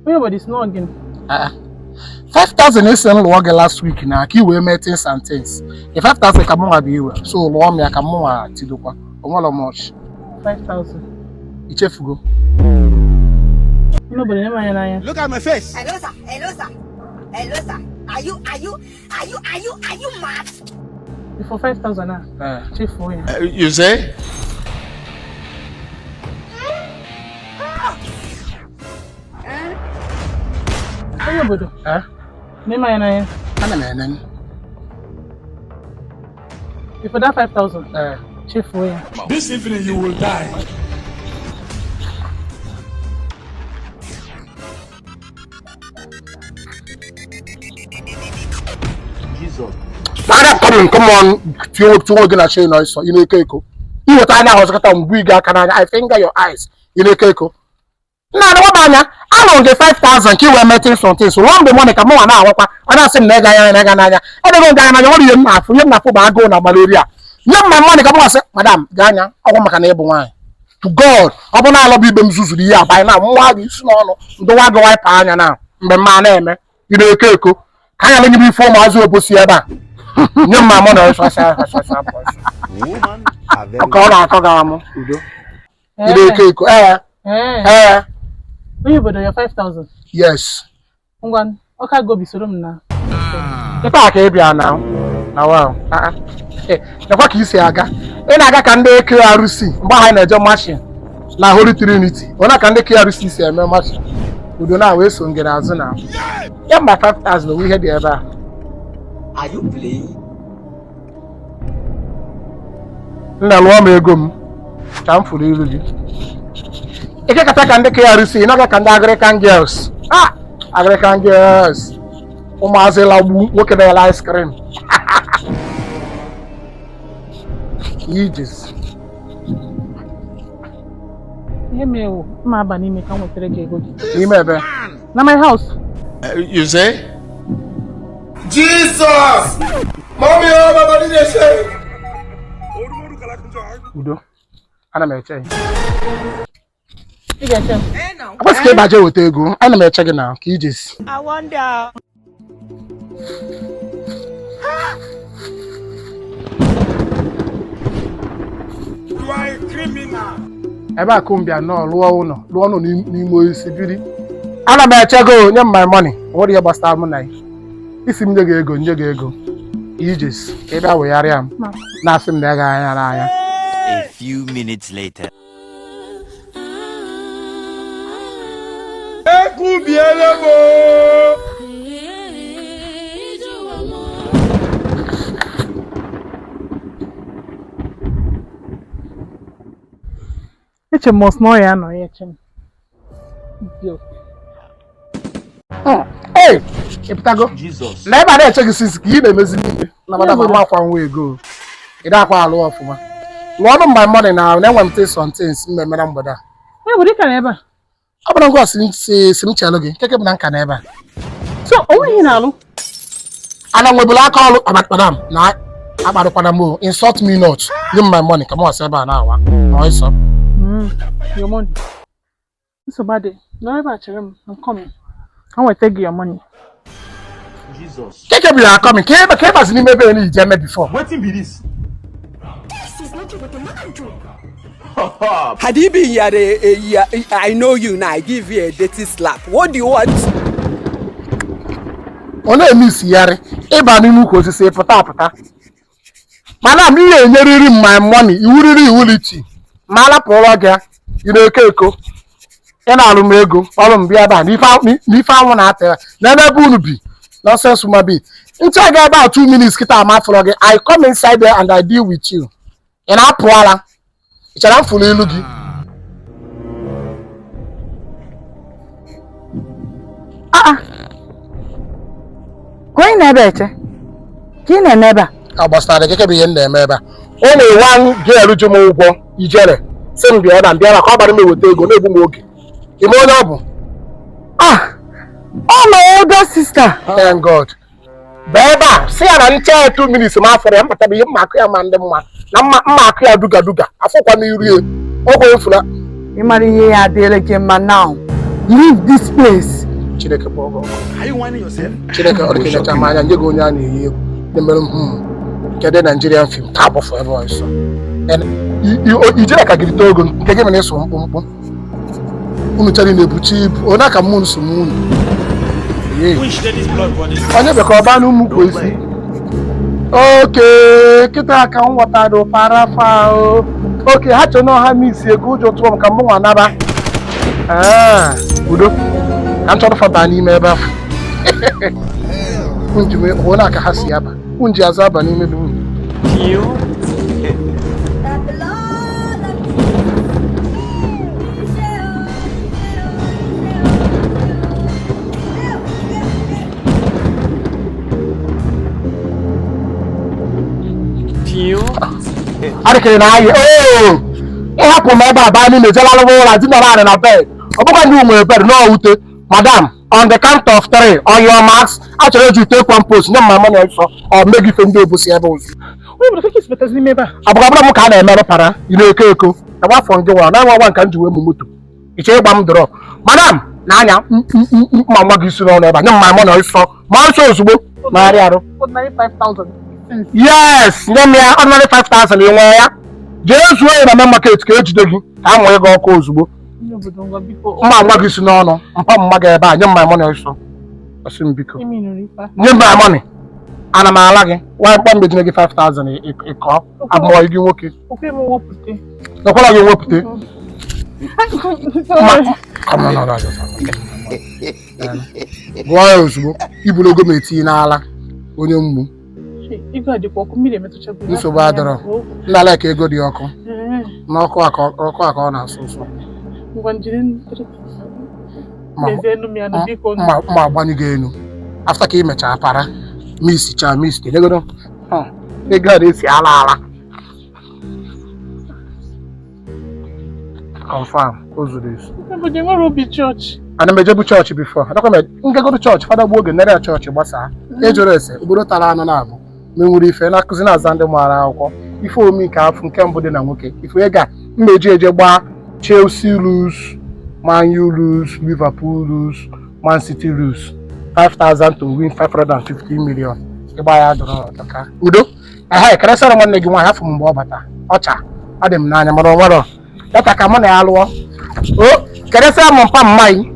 Onye obodo isi na gịnị? 5000 esi m lụọ gị last week na ka i wee mee things and things. The 5000 ka mụnwa bụ iwe, so lụọ m ya ka mụnwa tidokwa. O nwere much. 5000. Ichefugo. Onye obodo nye m anya n'anya. Look at my face. Hello, sir. Hello, sir. Hello, sir. Are you, are you, are you, are you, are you mad? Before 5000 a, chefuo ya. You say? Onye obodo Eh? nye m anya n'anya. Ana m ene. Before that 5000, Eh. chefuo ya. This evening you will die. Madam, come on, come on. Tinye tinye gị na chain ọsọ, ị na-eko eko. Iweta anya ahụ ọzọkọta mgbu ị ga-aka n'anya. I finger your eyes. Ị na-eko eko. Nna adịwa m anya, anụrụ gị 5000 ka i wee mee things on things. Rụọ mgbe money ka mụnwa na-awakwa. Ọ na-asị m na ịga anya na-aga n'anya. Edego m gị anya n'anya, nwere ihe m na-afụ, ihe m na-afụ bụ agụụ na malaria. Nye m ma money ka mụnwa sị, madam, gaa anya, ọgwụ maka na ị bụ nwaanyị. To God, ọ bụ na alọba ibe m zuzuru ihe abanye na nwa gị isi n'ọnụ, ndụwa gị waịpa anya na mgbe mma na-eme. Ị na-eko eko. Ka anya lenye m ife ụmụazị obosi ebe a. Nye m ma mụ na ọsọ ọsọ ọsọ ọsọ ọsọ. Woman are very Ọka ọ na-akọ gị amụ udo. Ị na-eko eko. Ee, Ee. ee, Onye obodo ya 5000. yes. Ngwa, ọka gobi soro m na. Kịta ka ị bịa na na wow. Ah, ah. Eh, Nekwa ka i si aga. Ị na-aga ka ndị KRC mgbe ha na-eje marching na Holy Trinity. Ọ na ka ndị KRC si eme marching. Udo na wee so ngere azụ na. Ya mba 5000 onwe ihe dị ebe a. Are you playing? Nna lụọ m ego m ka m fụrụ iru gị. Ike kata ka ndị KRC, ị na-aga ka ndị Agrican Girls. Ah! Agrican Girls. Ụmụazị lagbu nwoke na-ele ice cream. Ijes. Ihe mere wụ, mma aba n'ime ka m nwetara gị ego gị. N'ime ebe. Na my house. You say? Jesus! Mommy, oh, my body dey shake. Udo. Ana m eche gị. Ị ga-eche m. Akwesị ka ịbaje weta ego. Ana m eche gị na ka ijesi. I wonder. You are a criminal. Ebe a kumbia nọ lụọ ụlọ lụọ ụlọ n'ime osisi biri. Ana m eche gị o, nye m my money. O nwere ihe gbasara mụ na gị. Isi m nye gị ego, nye gị ego. Ijesi ka ị bịa wegharịa m. Na-asị m na ị gaghị anya n'anya. A few minutes later. Ekubiele mo. Eche m ọsọ na ọ ya anọ ya eche m. Idiot. Ee, ị pụtago? Jesus. Na ebe a na-eche gị sisi ka ị na-emezi n'ihe. Na madam ama akwa nwa ego. Ị na-akwa alụ ọfụma. Lụọ ọnụ my money na na enwe m things on things m na-eme na mgbede a. Onye obodo ị ka na ebe a. Ọ bụrụ ngwa si si si m chelụ gị, nke bụ na nka na ebe a. So, o nweghị na-alụ. Ana nwebụla aka ọrụ madam na akparịkwana m o. Insult me not. Nye m my money ka m wasị ebe a na-awa. Na ọsọ. Your money. Nsogbu adị. Nọrọ ebe a chere m. I'm coming. Ka m weta gị your money. Jesus. Keke bụ ya akọmi ka ebe ka ịbazi n'ime ebe na ije eme before. Wetin be this? Had he been here, I know you now. I give you a dirty slap. What do you want? Ọ na-eme isigharị ịba n'ime ukwu osisi pụta apụta. Mana m ihe enyeriri m my money iwuriri iwuliti ma alapụrụ gị ya ị na-eko eko ị na-alụ m ego ọrụ m bịa ebe a n'ife anwụ na-ata ya n'ebe ebe unu bi nonsense woman bi nche ga ebe a 2 minutes kịta ama fụrụ gị. I come inside there and I deal with you. Ị na-apụ ara ị chere m fụrụ ilu gị. Ah ah. Ka onye na-ebe eche? Ka ị na-eme ebe a? Ọ gbasara gị kebe ihe m na-eme ebe a. O nwere one girl ji m ụgwọ ijere sị m bịa ebe a m bịa ebe a ka ọ gbara m eweta ego na-egbu m oge. Ị ma onye ọ bụ? Ah! Ọ my elder sister. Thank God. Bịa ebe a sị ya na nche ya 2 minutes ma afọrọ ya mbata bụ ihe mma akụ ya ma ndị mma na mma mma akụ ya duga duga afọkwa m iru ya ọgwụ efula. Ị mara ihe ya adịghị gị mma now. Leave this place. Chineke kpọọ gị ọkụ. Are you whining yourself? Chineke ọ dịka ịlecha m anya nye gị onye a na-eyi egwu na-emere m kedu Nigerian film taa gbafọ ebe ọsọ ijere ka gịrịta ogo nke gị mere ịsụ mkpụmkpụ unu chere na-ebuchi ibu onye aka mụ nso m unu onye bekọ ọba na ụmụ kwu isi oke kịta ka m ghọtara parafa o oke ha chọ na ọha misi ego ụjọ tụọ m ka mụ nwa naba. Udo ka m chọrọ faba n'ime ebe ahụ nji hụ na aka ha si aba nji azụ aba n'ime be unu. The blood of Adịkịrị na ayị oo ịhapụ m ebe a baa n'ime jelalụwa ụra dinara anị na bed ọ bụkwa ndị nwere bed nọọ ute. Madam, on the count of three, on your marks, achọrọ eji ute compost nye m ma money ọsọ ọ megị ife ndị obosi ebe ozu. Onye obodo ka isi batazi n'ime ebe a? Abụgabụra m ka a na-emerụ para ị na-eko eko agba afọ gị nwara na nwa nka m ji wee mụ moto iche ịgba m drọ. Madam, na anya mma nwa gị isi n'ọnụ ebe a nye m ma money ọsọ ma ọsọ ozugbo magharị arụ. Ordinary 5,000. Yes, nye m ya ordinary 5,000 ị nwee ya jee zuo ya na main market ka ejide gị ka a mụnye gị ọkụ ozugbo. Onye obodo ngwa biko. Mma nwa gị si n'ọnụ mpa mma gị ebe a nye m my money ọsọ ọsị m biko Imi nụrụ ife a. nye m my money ana m ala gị nwa mkpa mgbe jine gị 5,000 ịkọ abụọ gị nwoke Okwe m wepụte. nakwara gị wepụta. Sorry. Come on, no, no, no. Gụọ ya ozugbo ibulu ogo m etinye n'ala onye mgbu. Ego a dịkwa ọkụ mmiri emetụchago. Nsogbu adọrọ. Nna ala ka ego dị ọkụ n'ọkụ a ka ọkụ a ka ọ na-asụ ụsụ. Ngwa njiri mezie enu m ya na biko. Mma agbanyụ gị elu afta ka ị mechara para mis cha mis telegoro ego a na-esi ala ala confirm o zuru ezu. Obodo enwere obi chọọchị. Ana m ejebu chọọchị bifo adakwa m ngegoro chọọchị fada gbuo oge nere ya chọọchị gbasaa ejụrụ ese obodo tara anụ na-abụ menwuru ife na-akụzi na-aza ndị maara akwụkwọ ife omi nke afọ nke mbụ dị na nwoke ife ego a mmeji eje gbaa Chelsea lose, Man U lose, Liverpool lose, Man City lose, 5,000 to win 550 million. Ịgba ya dọrọ ọtaka udo ehe keresara nwanne gị nwaanyị afọ m mgbe ọ bata ọcha adị m n'anya mana ọ nwere data ka mụ na ya lụọ o keresara m mpa mmayi.